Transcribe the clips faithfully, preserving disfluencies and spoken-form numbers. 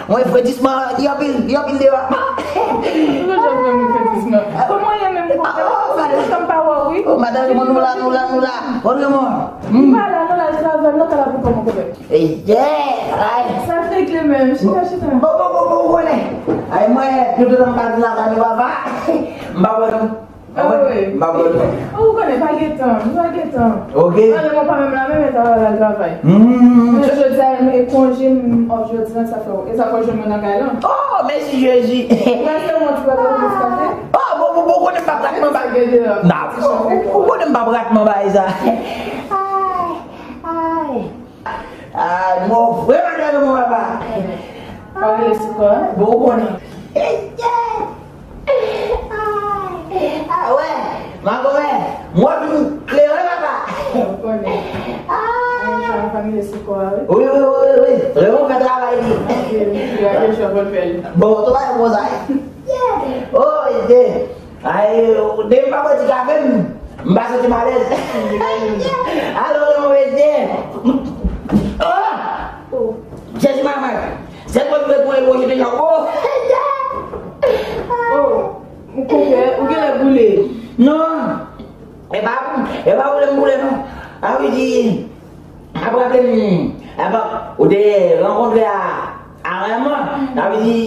Mwen, refredisman, li anpil, li anpil deyò. Ou toujou ap fè m refredisman. Kòman w ye menm, konpè? Ou kontan m pa wè w, wi. Oh, madanm, nou la, nou la, nou la. Kote mwen? M pa la, nou la, travay, nou ka la pou kòman, konpè? Ey, yeah, ay. Sa regle menm, chita, chita. Bon, bon, bon, bon, konnen. Ay, mwen, toutotan m pa di la, nou papa. M pa wè nou. Ah, wi. M pa pran tan. Ou konnen, pa gen tan, nou pa gen tan. Ok. Ann, mwen pa menm la, menm, men ta va al travay. Hmm. Men jodi a, e konje m, off jodi a, sa fè w, e sa fè w jwenn mwen nan kay lan. Oh, mèsi Jezi. Mwen se mwen ki pa pran plis kafe. Oh, bon, bon, bon, konnen m pa pran bagay. Sa gen de la. Nan, ou, ou konnen m pa pran bagay sa. Ay, ay. Ah, mwen vrèman dèyè mwen, papa. Pa rele sou kò a. Bon, ou konnen. Ah, wè, makomè, mwen vin klere, papa. Ou konnen. Ah. Ay, sa, pa rele sou kò a, wi. Wi, wi, wi, wi, wi. Raymond fè travay li. Ok, wi, wi, wi, wi. Bon, tou bagay konsa. Oh, ide. Ay, depi m pa bwè ti kafe m, m pa santi m alèz. Alò, yon mesye. Oh! Jezi manman. Se bon, mwen, mwen, mwen, jete yon. Oh! Oh, m konpè, ou genlè boule. Non. E pa, e pa boule m boule, non. A vle di, apre, apre, apre, ou te rankontre a Arèman, sa vle di,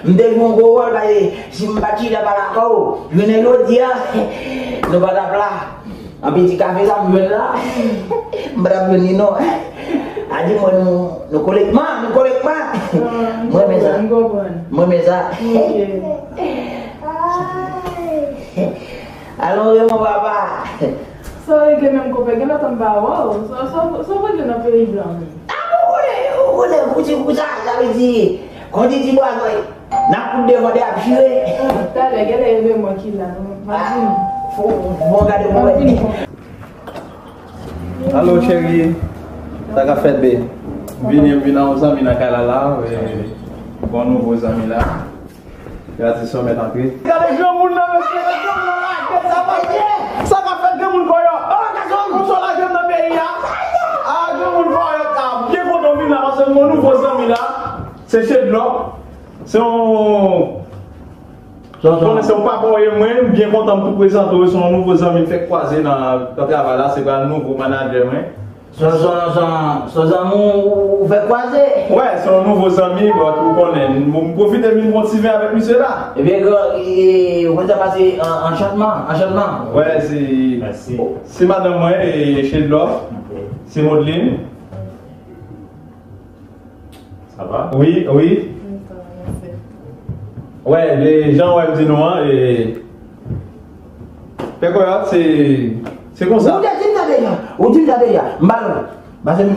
m te jwe yon gwo wòl, paske si m pa t chita pa lakòw, jounen jodi a, nou pa t ap la. Anpi ti kafe sa m jwenn la, m pa t ap jwenn li non. A di mwen nou, nou kolekman, nou kolekman. Mwen men sa. Mwen men sa. Alon Raymond papa. Sa w regle menm konpè, gen lontan m pa wè w. Sa, sa, sa w regle nan peyi blan menm? Ah, ou konnen, ou konnen, kouti kousa, sa vle di, kon di ti bwa, n ap kout devan de ap chire. Ah, talè, genlè e mwen ki la, non? M ap vini. Fò, bon, gade pou wè. M ap vini. Alo, cheri. Sa k ap fèt, be? M vini, m vin a yon zanmi nan kay la, la, e, bon nouvo zanmi la. Gade sou mèt antre. Gade granmoun nan, mesye, gade granmoun nan la, gade sa pa byen. Sa k ap fèt granmoun kòyòt? Ah, gade granmoun sa lage m nan peyi a. Ah, granmoun kòyòt la, byen kontan vin la, paske m gon nouvo zanmi la. Se Chedlò. Se yon, konnen se yon papa w ye mwen, m byen kontan m tou prezante w, se yon nouvo zanmi m fèk kwaze nan, nan travay la, se pral nouvo manadjè mwen. Se, se, se, se zanmi w ou fè kwaze? Wè, se yon nouvo zanmi, but ou konnen, m, m pwofite vin pran ti ven avèk misye la. Ebyen, gran, e, ou konn sa pase an, anchantman, anchantman. Wè, se, se madanm mwen, e, Chedlò, se Modeline. Sa va? Wi, wi. Wè, e, jan wè m di nou an, e, Pè Kòyòt, se, se konsa. Ou te di m sa deja. Ou di m sa deja. M ba l. Paske m, m,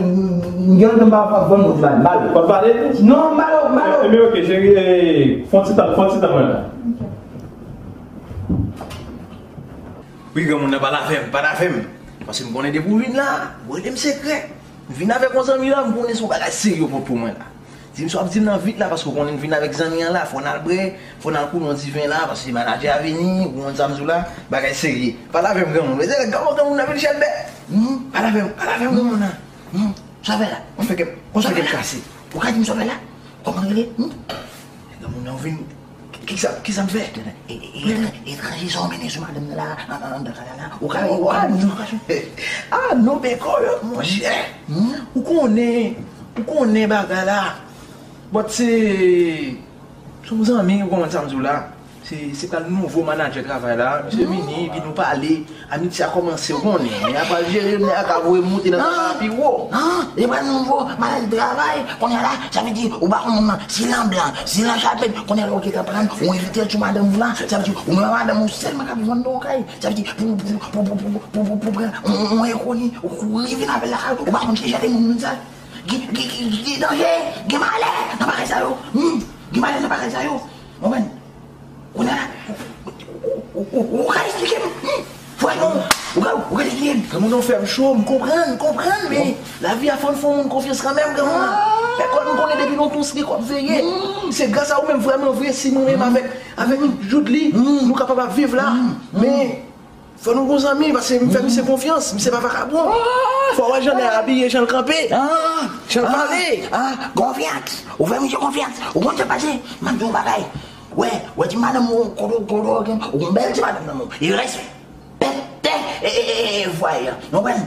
m gen lontan m pa, pa vann moun, m ba l. W ap pale? Non, m ba l, m ba l. E, e, men ok, cheri, e, fè yon ti tan, fè yon ti tan mwen la. Wi, granmoun nan, pale avè m, pale avè m. Paske m konnen depi w vin la, ou rele m sekrè. M vin avèk yon zanmi la, m konnen se yon bagay serye w pot pou mwen la. Di m sa w ap di m nan vit la, paske w konnen m vin avèk zanmi an la, fò n al bwè, fò n al koule yon ti ven la, paske manadjè a vini, ou konprann sa m di w la, bagay serye. Pale avè m, granmoun. Mezanmi, granmoun, granmoun nan vin chèlbè. Hmm, pale avè m, pale avè m, granmoun nan. Hmm, sa w fè la? Ou fè kè m, ou fè kè m kase. Ou ka di m sa w fè la? Kòman l rele? Hmm? Granmoun nan vin, ki, ki sa, ki sa m fè? E, e, e, etranje sa w mennen sou madanm nan la, an, an, anndan kay la, la. Ou ka, ou ka di m sa w fè? Ah, non, men kòyòt, monchè. Hmm? Ou konnen, ou konnen bagay la. But se, se yon zanmi, ou konprann sa m di w la. Se, se pral nouvo manadjè travay la. Misye vini, epi nou pale. Amitye a kòmanse, ou konnen. Nèg la pral jere m, nèg la ka voye m moute nan travay pi wo. Ah, li pral nouvo manadjè travay. Kounye a la, sa vle di, ou pa konn moun nan, si l an blan, si l an chapèt, kounye a la, ou gentan pran, ou envite l sou madanm ou la. Sa vle di, ou menm madanm ou sèlman k ap vann nan yon kay. Sa vle di, pou, pou pran yon, yon enkoni, ou kouri vin avè l lakay ou, ou pa konn ki jan de moun moun sa. Gen, gen, gen, gen danje, gen malè nan bagay sa yo. Hmm, gen malè nan bagay sa yo. Ou konprann? Kounye a la, ou, ou, ou, ou, ou ka esplike m? Hmm, franchman, ou ka, ou ka esplike m? Granmoun nan fè m cho, m konprann, m konprann, men lavi a fò n fè yon moun konfyans kanmenm, granmoun. Lèkòl, m konnen depi lontan w se li k ap veye. Se gras a ou menm, vrèman vre, si nou menm avèk, avèk Joudli, nou kapab ap viv la. Men, Fò nou bon zanmi, paske m fè misye konfyans, misye pa vakabon. Fò w wè jan nèg la abiye, jan l kanpe. Ah, Tande! Ah, konfyans. Ou fè misye konfyans. Ou konn sa k pase? M ap di w yon bagay. Wè, wè ti madanm ou, kote, kote, ou gen yon bèl ti madanm nan men w. Li respekte e, e, e, e, fwaye a. Nou konprann?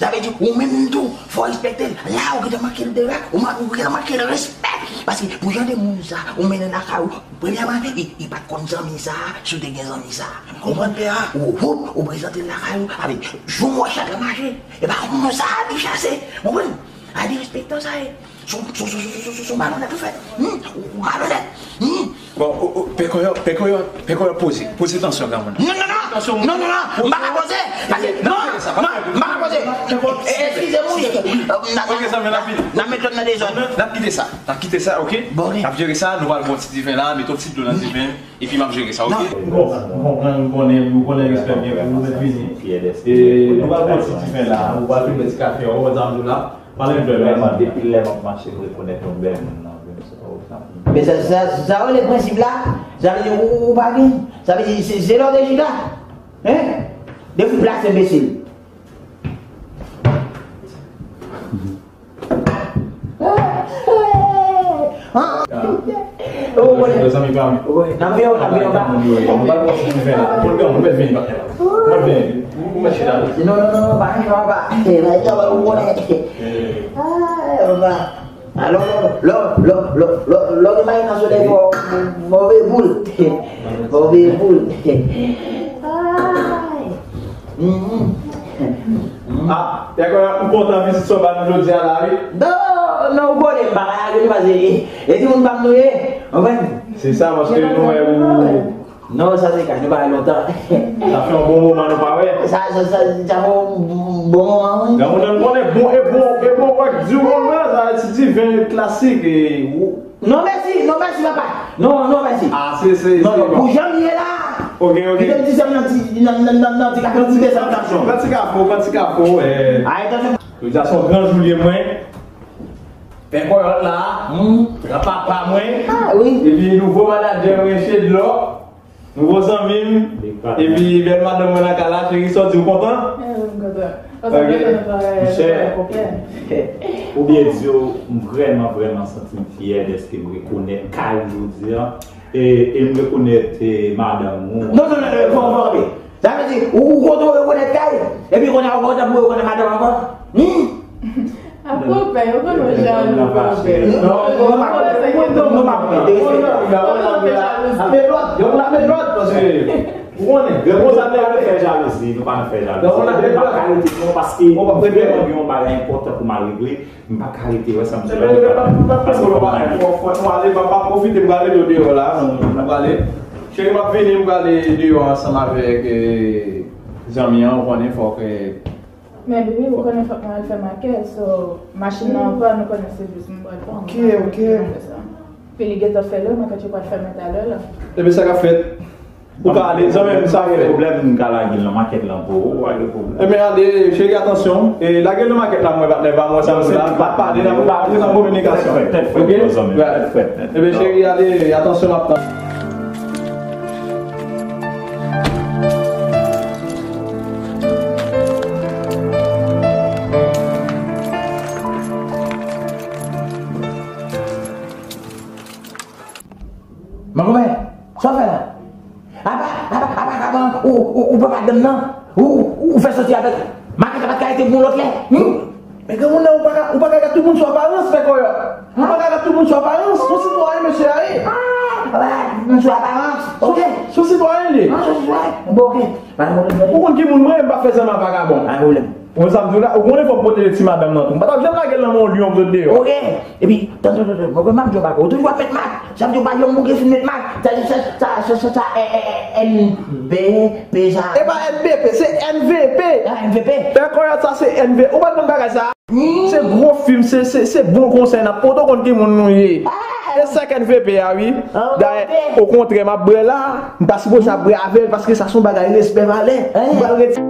Sa vle di, ou menm tou, fò w respekte l. La, ou gentan manke l de règ, ou ma-, ou gentan manke l respè. Paske pou jan de moun sa, ou mennen lakay ou, premyèman, li, li pa t konn zanmi sa, si w te gen zanmi sa. Konprann? Ou, ou, ou prezante l lakay ou, avèk jou mwen chak mache. E pa konn sa, li chase. Konprann? A derespektan sa ye. Sou, sou, sou, sou, sou, sou, sou malonèt ou fèt. Hmm? Ou malonèt. Hmm? Bon, o, o, pè Kòyòt, pè Kòyòt, pè Kòyòt poze. Poze tansyon granmoun. Non, non, non. Tansyon. Non, non, non. M pa ka poze. Pase, non, non, m pa ka poze. E, eskize m, wi. Ok, zanmi, n ap kite. N ap met lòt nan dezòd. N ap kite sa. N ap kite sa, ok? Bon, ok. N ap jere sa, nou pral pran ti diven la, mete yon ti dlo nan diven. Epi m ap jere sa, ok? Bon, m konprann, m konnen, m konnen respè byen pou ou, mèt vini. E nou pral pran ti diven la, ou pral vin bwè ti kafe, ou wè sa m di w la. Pale m de vrèman, depi lè m ap mache, m rekonèt yon bèl moun nan vi m, se pa ou sa. Men sa, sa, sa rele prensip la, sa vle di ou, ou pa gen, sa vle di se, se lè w te chita, hein? Depi plas enbesil. Ou konnen. Zanmi pa m. Wi, n ap vini, n ap vini, n ap vini. Bon, nou pral pran ti diven la. Pou l pran, nou mèt vini, pa fè la. Nou mèt vini. Nou mèt chita. Non, non, non, non, pa gen, pa. Eh, bay travay, ou konnen. Ah, papa. Alò, lò, lò, lò, lò, lò, lò gen bagay nan solèy, fò, fò veye boul. Fò veye boul. Ay. Mhm. Ah, Pè Kòyòt, m kontan vizit sa w ba nou jodi a la, wi. Non, non, ou konnen, m pa ka lage nou, paske e, e timoun pa m nou ye, konprann? Se sa, paske nou wè ou. Non, sa se kach, nou pa wè lontan. Sa fè yon bon moman nou pa wè. Sa, sa, sa, sa fè yon bon moman, wi. Granmoun nan konnen bon, e bon, e bon, wè, di w konn sa, ti diven klasik, e, ou, Non, mèsi, non, mèsi, papa. Non, non, mèsi. Ah, se, se, non, se non, bon. Pou jan m ye la. Ok, ok. Kite m ti sèm nan ti, nan, nan, nan, nan ti kafou, ti desantasyon. Pran ti kafou, pran ti kafou, eh. Ay, tansyon. Jodi a se yon gran jou li ye mwen. Pè Kòyòt la, hmm, gran papa mwen. Ah, wi. Epi nouvo manadjè mwen, Chedlò. Nouvo zanmi m, epi bèl madanm mwen nan kay la, cheri, sa w di, ou kontan? Eh, wi, m kontan. Paske m kontan travay, travay konplè. Ou byen di w, m vrèman, vrèman santi m fyè dèske m rekonèt kay ou jodi a. E, e m rekonèt, e, madanm ou. Non, non, non, non, fò, fò, fò. Sa vle di, ou, ou kontan w rekonèt kay, epi kounye a ou kontan pou w rekonèt madanm ankò? Hmm? Apre w pè, yo konn ou jalou, pè. Non, non, non, non, non, non, non, non, fè jalouzi. Ap met lòd, yo konn ap met lòd, paske ou konnen, granmoun sa te ap fè jalouzi, nou pa nan fè jalouzi. Granmoun ap met lòd. M pa ka rete non, paske m vrèman gen yon bagay enpòtan pou m al regle, m pa ka rete, wè sa m di la, m pa ka rete, paske m pa ka rete. Fò, fò nou ale, m ap pwofite, m prale deyò la, nou, nou prale. Cheri, m ap vini, m prale deyò ansanm avèk, eh, zanmi an, ou konnen, fòk, eh, Men baby, ou konnen fòk mwen al fè makèt, so, machin nan an pàn, ou konnen se jis mwen pral pran. Ok, ok. Fè sa. Pi li gentan fè lè, makèt yo pral fèmen talè la. Ebyen, sa k ap fèt? Ou ka ale, zanmi m, sa fèt. Pwoblèm, m ka lage l nan makèt lan pou ou, pa gen pwoblèm. Ebyen, ale, cheri, atansyon. E, lage l nan makèt la, mwen, patnè pa mwen, sa m di la. Pa pale nan, pa antre nan kominikasyon. Tèt frèt, tèt frèt, zanmi m, tèt frèt. Ebyen, cheri, ale, atansyon, m ap tann. Mankonmè, sa w fè la? Apa, apa, apa, apa, ou, ou, ou pran madanm nan, ou, ou fè soti avèk makèt la pa t ka rete pou yon lòt lè. Hmm? Men granmoun nan, ou pa ka, ou pa ka gade tout moun sou aparans, Pè Kòyòt. Ou pa ka gade tout moun sou aparans. Se yon sitwayen, mesye a ye. Ah, wè, moun sou aparans. Ok. Se yon sitwayen, li. Ah, se yon sitwayen. Bon, ok. Pa gen pwoblèm, pa gen pwoblèm. Ou konn ki moun mwen ye, m pa fè zanmi ak vagabon. Pa gen pwoblèm. Ou konn sa m di w la, ou konnen fò m pwoteje ti madanm nan tou. M pa t ap janm lage l nan men yon lyon k sot deyò. Ok. Epi, tann, tann, tann, tann. Mwen, mwen, m ap di w bagay. Ou toujou ap met mak. Sa vle di w pa janm bouke fin met mak. Sa, sa, sa, sa, sa, sa, eh, eh, eh, N B P sa. E pa N B P, se N V P. Ah, N V P. Pè Kòyòt, sa se N V P. Ou pa t konn bagay sa? Hmm. Se gwo fim, se, se, se bon konsèy n ap pote, ou konn ki moun nou ye. Ah. E sa k N V P a, wi. Ah, dayè, ok. Okontrè, m ap bwè la, m pa sipoze ap bwè avè l, paske sa se yon bagay respè, valè. Hein? M pral reti-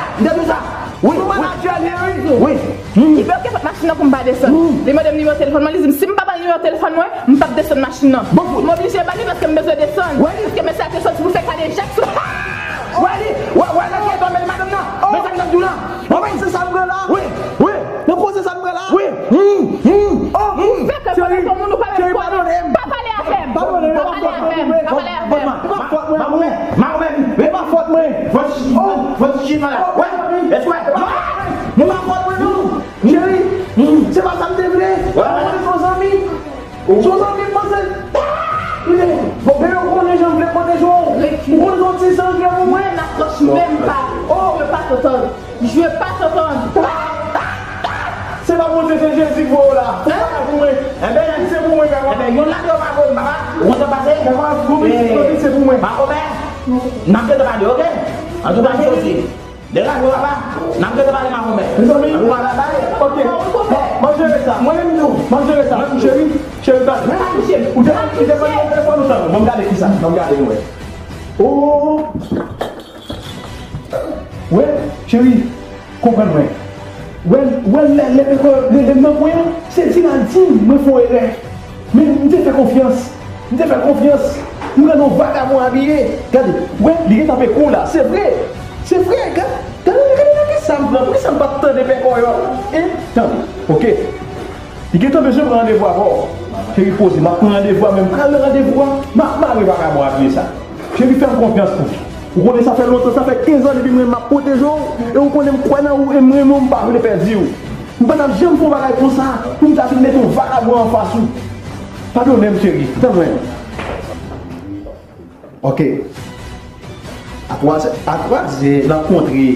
sa, m te di w sa. Wi, wi. Wi. Li bloke pòt machin nan pou m pa desann. Li mande m nimewo telefòn mwen, li di m si m pa ba l nimewo telefòn mwen, m p ap desann machin nan. M oblije ba li paske m bezwen desann. Paske mesye a te soti pou fè kadejak sou. Wè li, wè, wè, nan kè tonbe madanm nan. Men sa k ap di w la. Nan pwoze sa m pran la. Wi, wi. Nan pwoze sa m pran la. Wi. Fè ke pandan ke moun ou pale. Cheri, padone m. Pa pale avè m. Padone m. Pa pale avè m. Pa pale avè m. E pa fòt mwen. Makomè, Makomè. E pa fòt mwen. Fòt chita la. Wè, e pa fòt mwen non. Cheri, se pa sa m te vle. Mwen se yon zanmi. Sou zanmi m panse. Koute, bon, men yo konnen jan m vle pwoteje w. Ou konn yon ti zanmi pou mwen. N apwòch menm pa. Oh, je veux pas t'entendre. Je veux pas t'entendre. Se pa Bondye, se Jezi k voye w la. Se pa pou mwen. Enben, si se pou mwen, papa. Enben, yon lage yo pa voye m, papa. Ou konn sa k pase? Papa, gwo pitit, gwo pitit, se pou mwen. Makomè, n ap gentan pale, oke? Antouka, m soti. Degaje w, papa. N ap rete pale Makomè. Mezanmi. Ou pa bay. Ok. M ap jere sa. Mwen menm tou. M ap jere sa. Mwen menm tou. Cheri, cheri, gade. Ou te, ou te mande telefòn ou tann. Ban m gade kisa. Ban m gade nou wè. Oh. Wè, cheri. Konprann mwen. Wè, wè, lè, lè, lè, lè, lè m nan pwen an, se di l al di m mwen fè yon erè. Men m te fè konfyans. M te fè l konfyans. M rann yon vagabon abiye. Gade, wè, li gentan pe kou la. Se vre. Se vre. Gade, gade, gade nan kisa m pran. Poukisa m pa t tande pè kòyòt? Hein? Tande. Ok. Li gentan bezwen pran randevou avè w. Cheri, poze. M ap pran randevou a, men m pral nan randevou a. M ap mare vagabon abiye sa. Cheri, fè m konfyans tou. Ou konnen sa fè lontan, sa fè kenz an depi mwen m ap pwoteje w. E ou konnen m kwè nan ou, e m renmen w, m pa vle pèdi w. M pa t ap janm fè yon bagay konsa pou m ta vin mete yon vagabon anfas ou. Padone m, cheri. Tann mwen. Ok. A twa zè, a twa zè, n ap kontre.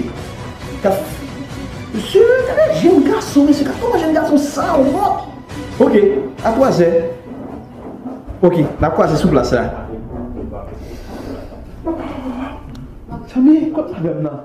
Mesye, gade jèn gason, mesye, gade kòman jèn gason sanwont. Ok, a twa zè. Ok, n ap kwaze sou plas la. Zanmi, kot madanm nan?